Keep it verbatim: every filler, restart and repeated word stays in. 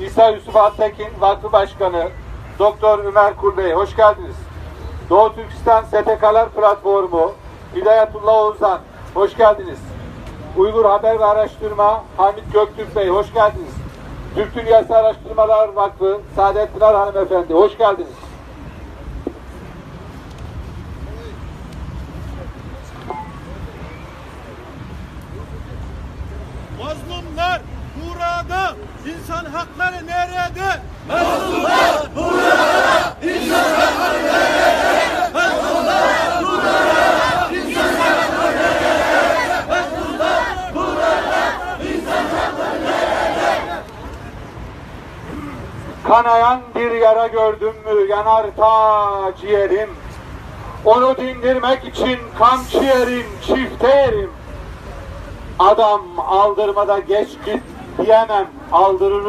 İsa Yusuf Alptekin Vakfı Başkanı Doktor Ömer Kul Bey, hoş geldiniz. Doğu Türkistan S T K'lar Platformu Hidayetullah Oğuzhan, hoş geldiniz. Uygur Haber ve Araştırma Hamit Göktürk Bey, hoş geldiniz. Türk Dünyası Araştırmalar Vakfı Saadet Pınar Hanımefendi, hoş geldiniz. Mazlumlar burada, insan hakları nerede? Mazlumlar burada, insan hakları nerede? Mazlumlar burada, insan hakları nerede? Mazlumlar burada, insan hakları nerede? Kanayan bir yara gördüm mü yanar ta ciğerim. Onu dindirmek için kamçı yerim, çifte yerim. Adam aldırmada geç git diyemem, aldırırım.